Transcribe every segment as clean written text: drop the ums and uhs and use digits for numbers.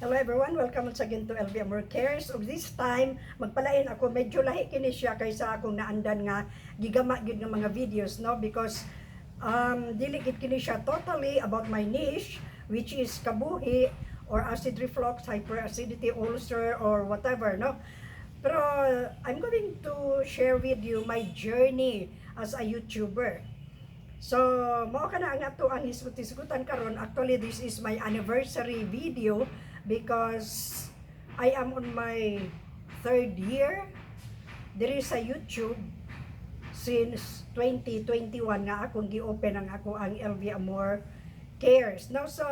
Hello everyone, welcome once again to LV Amor Cares. Ug this time, magpalain ako, medyo lahi kini siya kaysa akong naandan nga gigama gyud nga mga videos, no? Because dili gid kini siya totally about my niche, which is kabuhi or acid reflux, hyperacidity, ulcer, or whatever, no? Pero I'm going to share with you my journey as a YouTuber. So, mao kana ang ato ang hisgot-hisgutan karon. Actually, this is my anniversary video because I am on my third year diri sa YouTube since 2021 nga akong gi-open ang ako ang LV Amor Cares. Now, so,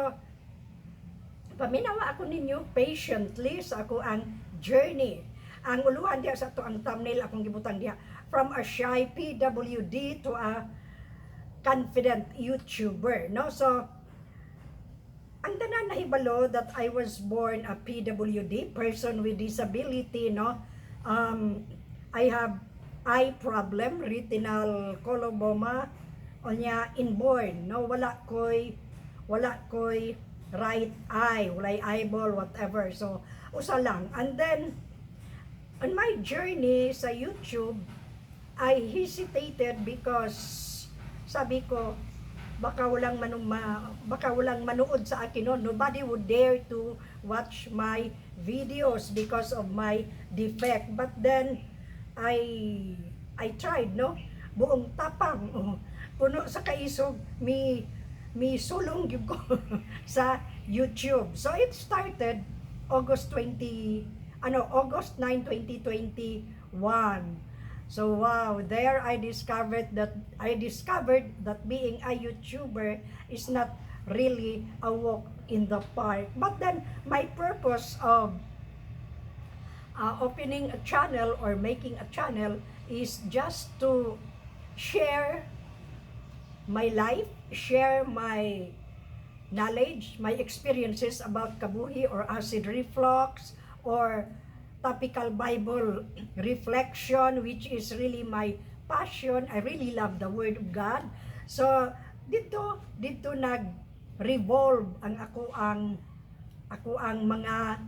paminawa ako ninyo patiently sa ako ang journey. Ang uluhan diha sa ato ang thumbnail akong gibutang diha, "From a shy PWD to a confident YouTuber," no? So, ang tanan nahibalo that I was born a PWD, person with disability, no? I have eye problem, retinal coloboma, unya inborn, no? Wala ko'y right eye, walay eyeball, whatever. So, usa lang. And then, on my journey sa YouTube, I hesitated because sabi ko, baka walang manood sa akin, no? Nobody would dare to watch my videos because of my defect. But then I tried, no? Buong tapang, oh, puno sa kaisog, mi sulong gyud ko sa YouTube. So it started August 20 ano August 9, 2021. So wow, there I discovered that being a YouTuber is not really a walk in the park. But then my purpose of opening a channel or making a channel is just to share my life, share my knowledge, my experiences about kabuhi or acid reflux or topical Bible reflection, which is really my passion. I really love the Word of God. So, dito nag-revolve ang ako ang mga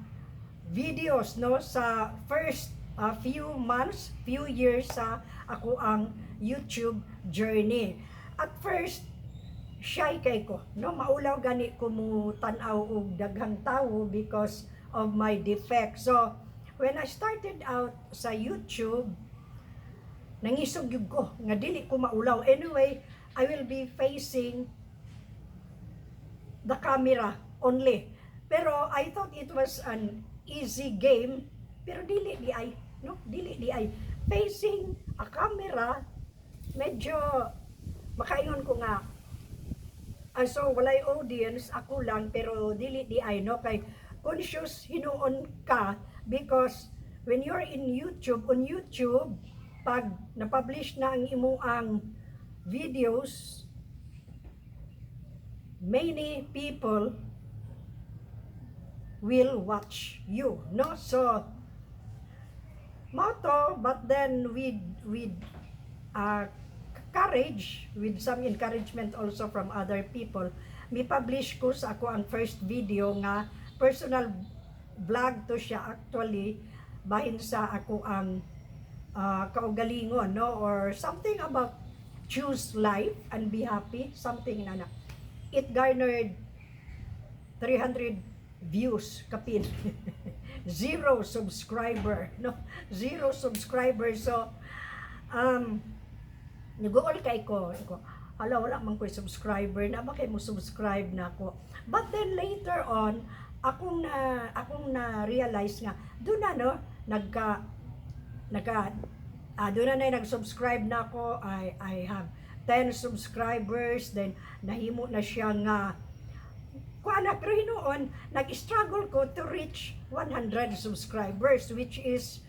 videos, no, sa first few months, few years sa ako ang YouTube journey. At first, shy kay ko, no? Maulaw gani ko mo tan-aw og daghang tawo because of my defect. So, when I started out sa YouTube, nangisog gyud ko nga dili ko maulaw. Anyway, I will be facing the camera only. Pero I thought it was an easy game, pero dili di ay, no? Dili di ay. Facing a camera, medyo makaingon ko nga so walay audience, ako lang, pero dili di ay, no, kay conscious hinuon ka because when you're in YouTube, on YouTube, pag na-publish na ang imo ang videos, many people will watch you, no? So mao to. But then with courage, with some encouragement also from other people, mi publish ko sa ako ang first video nga personal vlog to siya actually, bahin sa ako ang kaugalingon, no, or something about choose life and be happy, something na na it garnered 300 views kapin, zero subscriber, no? Zero subscriber. So nag-uol kay ko, hala, wala man ko'y subscriber na ba kay mo subscribe na ako. But then later on, akong na realize nga doon na, no, nagka nagka doon na nag-subscribe na ako. I have 10 subscribers. Then nahimo na siya nga kuan na. Pero hinuon nag-struggle ko to reach 100 subscribers, which is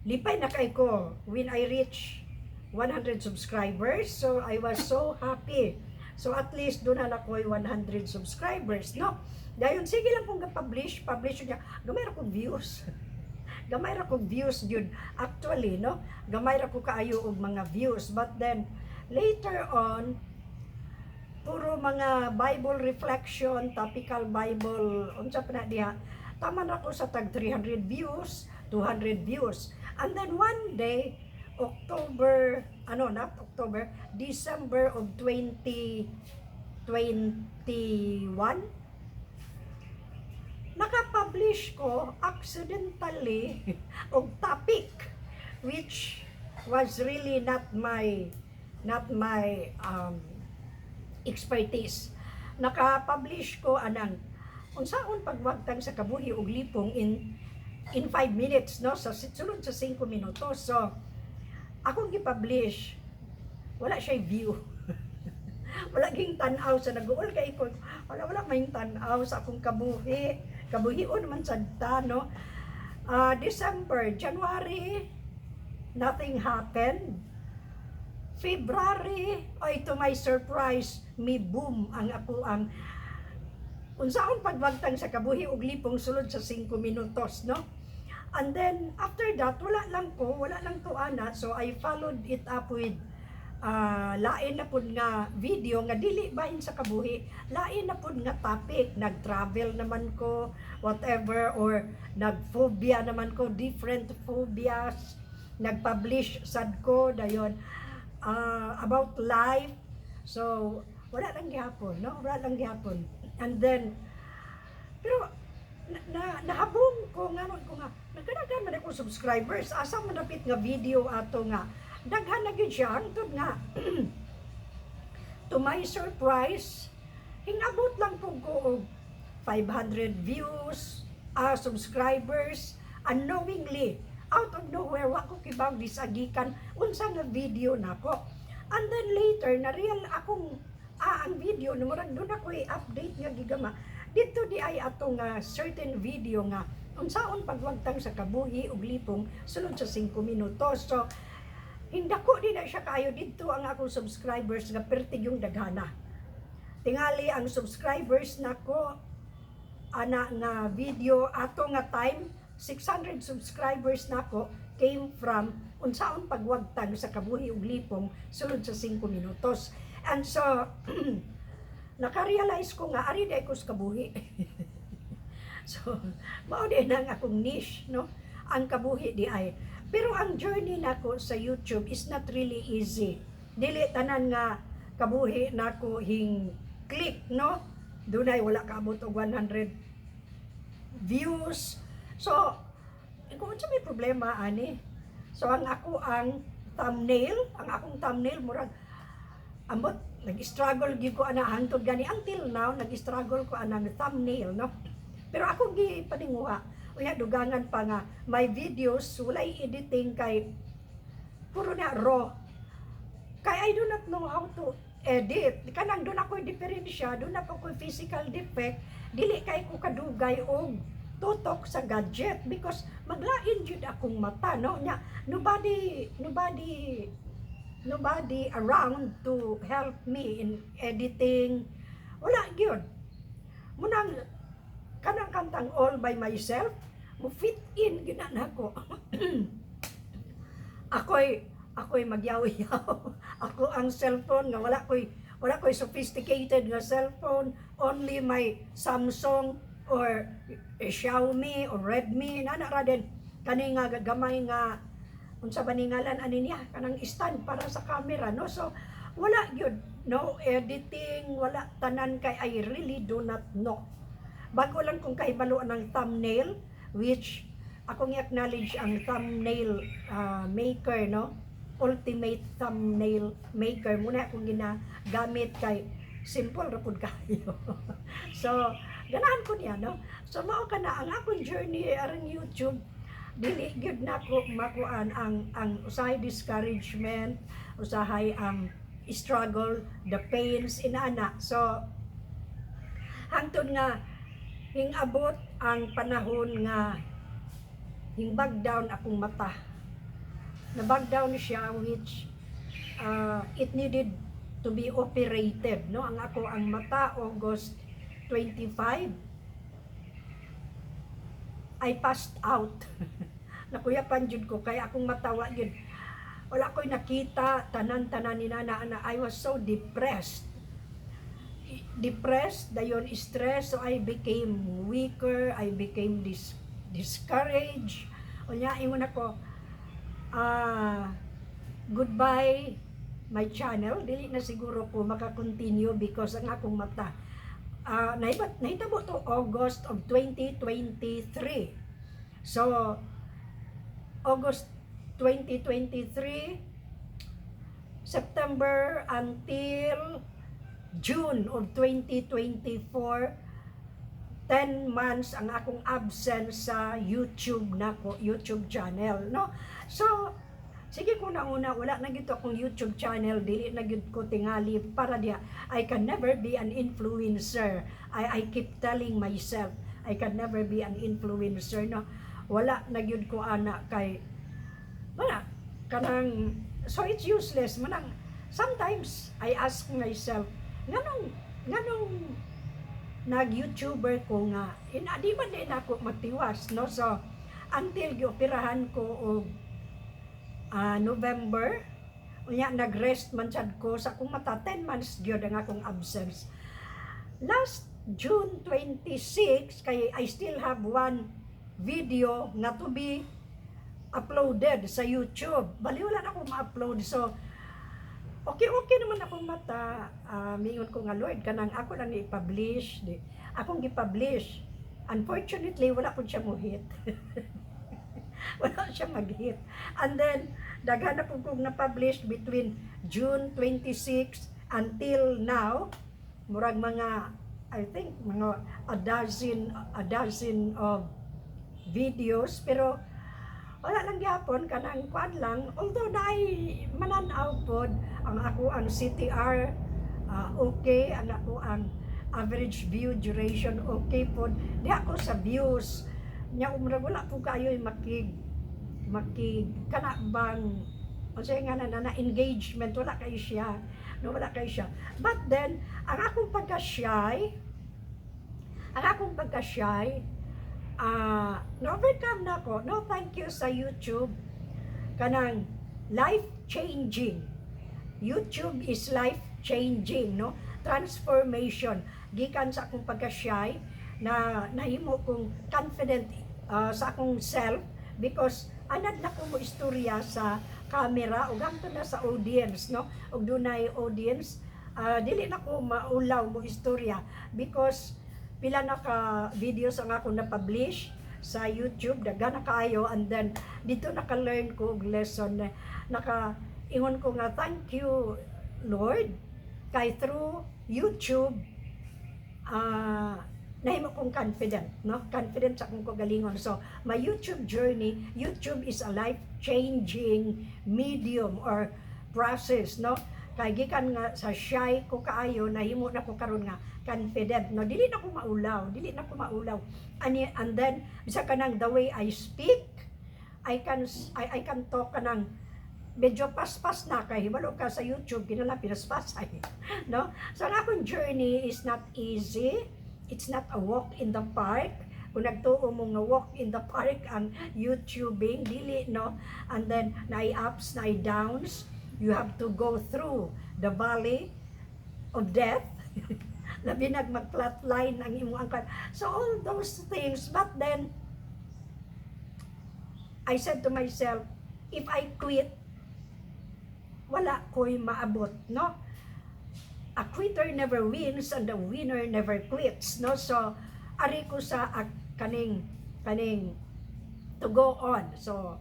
lipay na kay ko when I reach 100 subscribers. So I was so happy. So at least doon na ako'y 100 subscribers, no? Dayon sige lang kong ga-publish, publish niya. Gamay ra kong views. Gamay ra kong views gyud actually, no? Gamay ra ko kaayo og mga views. But then later on, Puro mga Bible reflection, topical Bible, unsa pa na diha. Taman ako sa tag 300 views, 200 views. And then one day, October, ano, not October, December of 2021, naka-publish ko accidentally og topic which was really not my expertise. Naka-publish ko anang unsaon pagwagtang sa kabuhi og lipong in 5 minutes, no, sa sulod sa 5 minuto. So akong gi-publish, wala siya view. Wala ging tan-aw sa nag-uol kay ko. Wala may tan-aw sa akong kabuhi. Kabuhion man sad ta, no? Ah, December, January, nothing happened. February, ay, to my surprise, mi boom ang ako ang unsaon pagwagtang sa kabuhi og lipong sulod sa 5 minutos, no? And then after that, wala lang ko, wala lang to ana. So I followed it up with lain na pud nga video nga dili bahin sa kabuhi, lain na pud nga topic. Nag-travel naman ko, whatever, or nag-phobia naman ko, different phobias. Nag-publish sad ko dayon about life. So wala lang gihapon, no? Wala lang gihapon. And then pero na nahabong ko nga ko nga nagkadaghan man ako subscribers, asa man dapit nga video ato nga daghan na gyud siya, hangtod nga to my surprise, hingabot lang pud ko og 500 views, subscribers, unknowingly, out of nowhere. Wa ko kibaw disagikan unsa nga video nako. And then later na real akong ang video no, murag doon ako i-update nga gigama dito di ay ato nga certain video nga unsaon pagwagtang sa kabuhi ug lipong sulod sa 5 minuto. So hindako di na siya kaayo didto ang akong subscribers nga pertig yung daghana. Tingali ang subscribers nako ana nga video ato nga time, 600 subscribers nako came from unsaon pagwagtang sa kabuhi ug lipong sulod sa 5 minutos. And so naka-realize ko nga ari di ko sa kabuhi. So mao di na ang akong niche, no, ang kabuhi di ay. Pero ang journey nako sa YouTube is not really easy. Dili tanan nga kabuhi nako hing click, no? Dunay wala kaabot og 100 views. So kung unsa may problema ani? So ang ako ang thumbnail, ang akong thumbnail murag ambot, nag-struggle gyud ko ana hangtod gani, until now nag-struggle ko anang thumbnail, no? Pero ako gi paninguha. Unya dugangan pa nga my videos walay editing kay puro na raw. Kay I do not know how to edit. Kanang doon ako diferensya, doon ako ko'y physical defect, dili kay ko kadugay og tutok sa gadget because maglain jud akong mata, no? Nya nobody around to help me in editing. Wala gyud. Munang kanang kantang "All by Myself" mo fit in gyud na nako. Ako'y magyaw-yaw. Ako ang cellphone nga wala ko'y sophisticated nga cellphone, only my Samsung or Xiaomi or Redmi nana ra din kani nga gamay nga unsa ba ni ngalan ani niya, kanang stand para sa camera, no? So wala gyud, no editing, wala tanan kay I really do not know. Bago lang kong kahibalo ng thumbnail, which akong i-acknowledge ang thumbnail maker, no, Ultimate Thumbnail Maker muna akong ginagamit kay simple ra pud kayo. So ganahan ko niya, no? So mao kana ang akong journey aron YouTube. Dili gyud nako makuan ang usahay discouragement, usahay ang struggle, the pains inaana. So hangtod nga hingabot ang panahon nga hingbag down akong mata. Nabag down siya, which it needed to be operated, no, ang ako ang mata. August 25, I passed out. Nakuyapan jud ko kay akong mata wa gyud, wala ko'y nakita tanan-tanan ni nana na. I was so depressed. Depressed, dayon stress, so I became weaker, I became discouraged. Unya ingon ako, "Goodbye my channel, dili na siguro ko maka-continue because ang akong mata." Nahitabo to August of 2023. So August 2023, September until June of 2024, 10 months ang akong absence sa YouTube nako, YouTube channel, no? So, sige ko na una, wala na gyud akong YouTube channel, dili na gyud ko tingali para diya. I can never be an influencer. I keep telling myself, I can never be an influencer, no? Wala na gyud ko ana kay wala kanang, so it's useless manang. Sometimes I ask myself, nganong nag-YouTuber ko nga ina di man din ako matiwas, no? So until gioperahan ko og November, unya nag-rest man sad ko sa akong mata. 10 months gyud ang akong absence. Last June 26, kay I still have one video nga to be uploaded sa YouTube. Bali wala na ako ma-upload. So okay naman akong mata. Mingon ko nga, "Lord, kanang ako lang i-publish." Di, akong gi-publish. Unfortunately, wala po siya mo-hit. Wala siya mag-hit. And then, daghan na po kong na-publish between June 26 until now. Murag mga, I think, mga a dozen of videos. Pero, wala lang gyapon, kanang kuan lang, although naay mananaw pod. Ang ako ang CTR, okay ang ako ang average view duration, okay pod di ako sa views nya. Umrag wala po kayo makig kana bang unsa nga na engagement, wala kayo siya, no? Wala kayo siya. But then ang akong pagka-shy na-overcome na ako, no? Thank you sa YouTube. Kanang life changing. YouTube is life changing, no? Transformation gikan sa akong pagka-shy na nahimo kong confident sa akong self because anad na ko mo istorya sa camera ug hangtod na sa audience, no? Ug dunay audience, dili na ko maulaw mo istorya because pila na ka videos ang ako na-publish sa YouTube, daghan na kaayo. And then dito naka-learn ko og lesson na naka ingon ko nga, "Thank you, Lord," kay through YouTube nahimo kong confident, no? Confident sa akong kagalingon. So my YouTube journey, YouTube is a life changing medium or process, no? Kay gikan nga sa shy ko kaayo, nahimo na ko karon nga confident, no? Dili na ko maulaw, dili na ko maulaw ani. And then bisa kanang the way I speak, I can talk kanang medyo paspas na kay hibalo ka sa YouTube kinala pinaspasay, no? So ang akong journey is not easy. It's not a walk in the park. Kung nagtuo mo nga walk in the park ang YouTubing, dili, no? And then naay ups, naay downs. You have to go through the valley of death, labi nag mag-flatline ang imong angkan. So all those things. But then I said to myself, if I quit, wala ko'y maabot, no? A quitter never wins and the winner never quits, no? So, ari ko sa kaning to go on. So,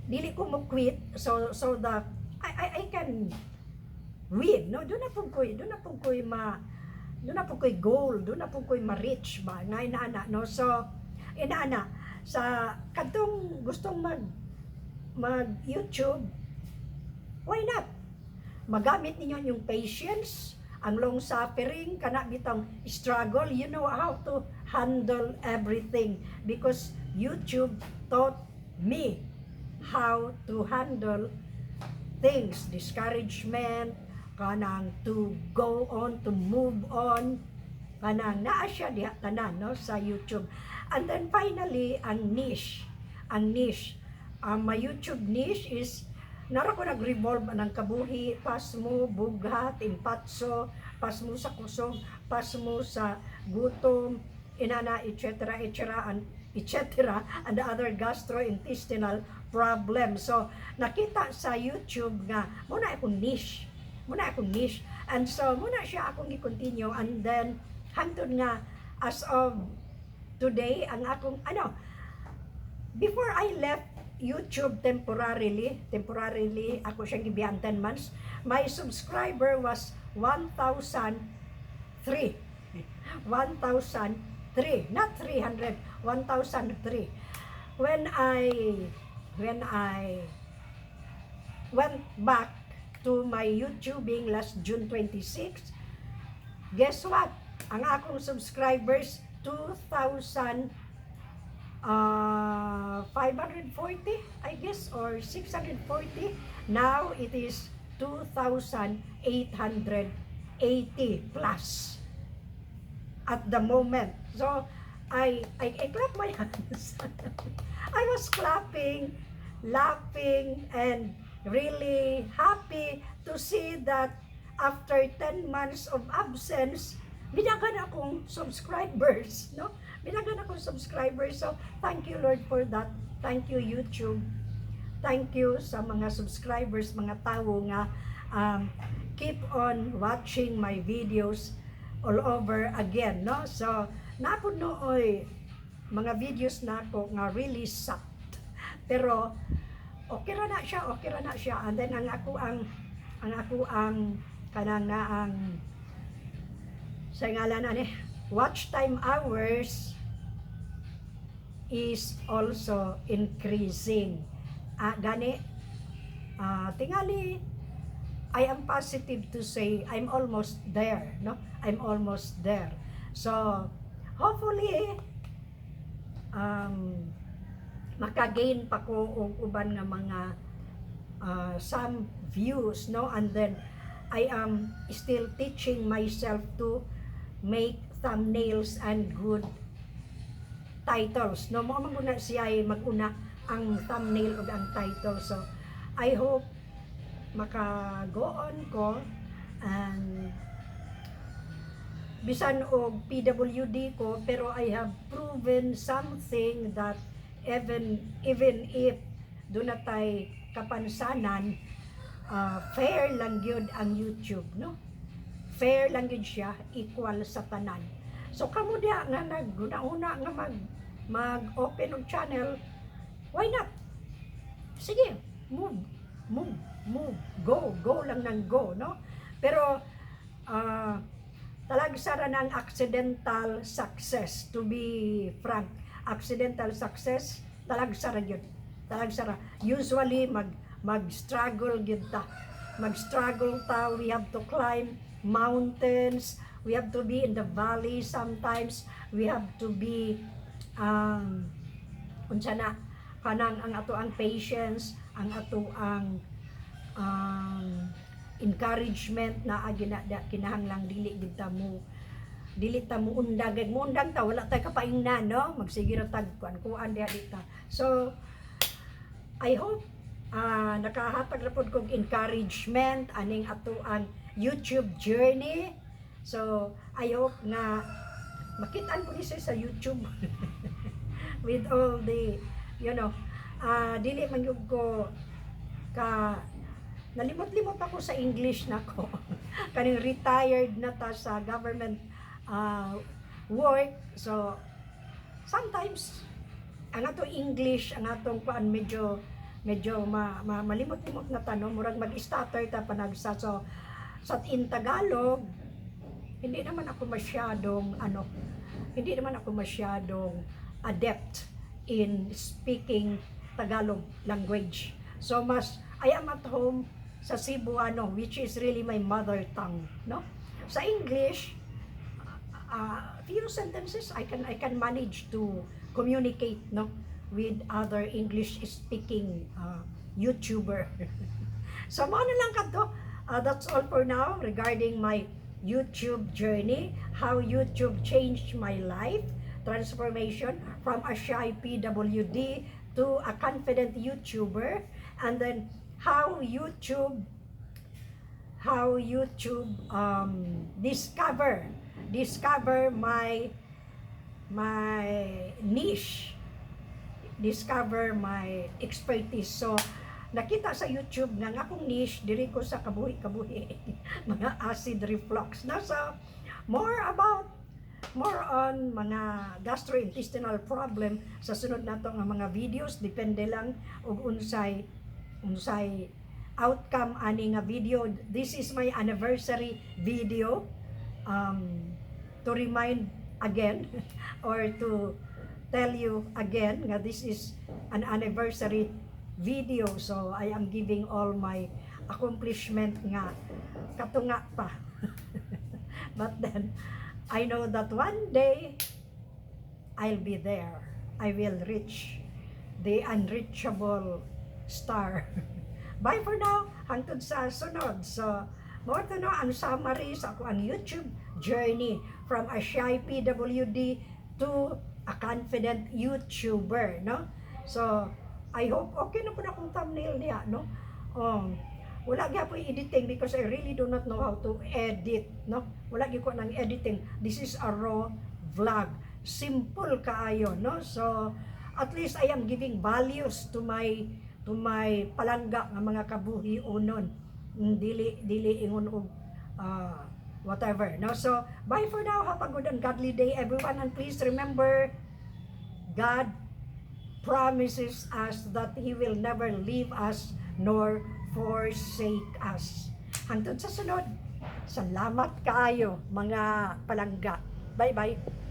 dili ko mo quit so that I can win, no? Doon na po ko'y goal, doon na po ko'y ma-reach ba, nga inaana, no? So, inaana, sa kadtong gustong mag YouTube, why not? Magamit ninyo yung patience, ang long suffering, kana bitang struggle, you know how to handle everything because YouTube taught me how to handle things, discouragement, kanang to go on, to move on, kanang naa siya diha tanan, no, sa YouTube. And then finally, ang niche. Ang niche. My YouTube niche is nara ko nag-revolve ng kabuhi, pasmo, bughat, impatso, Pasmo sa kusog, pasmo sa gutom, inana, etc., etc., and etc., and other gastrointestinal problems. So, nakita sa YouTube nga, mao na akong niche. Mao na akong niche. And so, mao na siya akong i-continue. And then, hangtod nga, as of today, ang akong, ano, before I left YouTube temporarily, temporarily, ako siyang gibiyan 10 months, my subscriber was 1,003. 1,003, not 300, 1,003. When I went back to my YouTubing last June 26, guess what? Ang akong subscribers, 2,000 540, I guess, or 640. Now it is 2,880 plus at the moment. So, I clap my hands. I was clapping, laughing, and really happy to see that after 10 months of absence, midaghan akong subscribers, no? Midaghan akong subscribers. So, thank you, Lord, for that. Thank you, YouTube. Thank you sa mga subscribers, mga tao nga keep on watching my videos all over again, no? So, naa pod no oy mga videos nako nga really sucked. Pero okay ra na siya, okay ra na siya. And then ang ako ang kanang na ang sa ngalan ani watch time hours is also increasing. Gani tingali I am positive to say I'm almost there, no? I'm almost there. So, hopefully makagain pa ko og uban nga mga some views, no? And then I am still teaching myself to make thumbnails and good titles, no? Mao man gud na siya ay mag-una ang thumbnail ug ang title. So, I hope maka go on ko and bisan og PWD ko, pero I have proven something that even if duna tay kapansanan, fair lang gyud ang YouTube, no? Fair lang gyud siya, equal sa tanan. So kamo diha nga naghuna-huna nga mag open og channel, why not? Sige, move, move, move, go, go lang ng go, no? Pero talagsa ra ng accidental success, to be frank. Accidental success, talagsa ra gyud. Talagsa ra. Usually mag-struggle gyud ta. Mag-struggle ta, we have to climb mountains, we have to be in the valley sometimes, we have to be unsa na kanang ang ato ang patience, ang ato ang encouragement na agi na da, kinahanglang dili gid ta mo dili ta mo undag. Kay muundang ta, wala tay kapaingnan, no? Magsige ra tag kuan kuan diha dita. So I hope nakahatag ra pod kog encouragement aning ato ang YouTube journey. So I hope nga makitaan ko ni siya sa YouTube with all the dili man gyud ko ka nalimot-limot ako sa English nako kaning retired na ta sa government work. So sometimes ang ato English, ang atong kuan, medyo medyo malimot-limot na ta, no? Murag mag-stutter ta panagsa. So sa in Tagalog, hindi naman ako masyadong ano, hindi naman ako masyadong adept in speaking Tagalog language. So mas I am at home sa Cebuano, which is really my mother tongue, no? Sa English, few sentences I can manage to communicate, no, with other English speaking YouTuber. So mao na lang kadto. That's all for now regarding my YouTube journey, how YouTube changed my life, transformation from a shy PWD to a confident YouTuber, and then how YouTube how YouTube discover my niche, discover my expertise. So nakita sa YouTube nga ang akong niche diri ko sa kabuhi-kabuhi, mga acid reflux na. So more on mga gastrointestinal problem sa sunod nato nga mga videos, depende lang og unsay outcome ani nga video. This is my anniversary video to remind again or to tell you again nga this is an anniversary video. So I am giving all my accomplishment nga katunga pa, but then I know that one day I'll be there. I will reach the unreachable star. Bye for now. Hangtod sa sunod. So, mao to, no, ang summary sa akoang YouTube journey from a shy PWD to a confident YouTuber, no? So, I hope okay na pud akong thumbnail niya, no? Wala gyapon editing because I really do not know how to edit, no? Wala gyud ko nang editing. This is a raw vlog. Simple kaayo, no? So, at least I am giving values to my palangga nga mga kabuhi unon. Dili ingon og whatever, no? So, bye for now. Have a good and godly day, everyone, and please remember, God promises us that He will never leave us nor forsake us. Hangtod sa sunod, salamat kaayo, mga palangga. Bye-bye.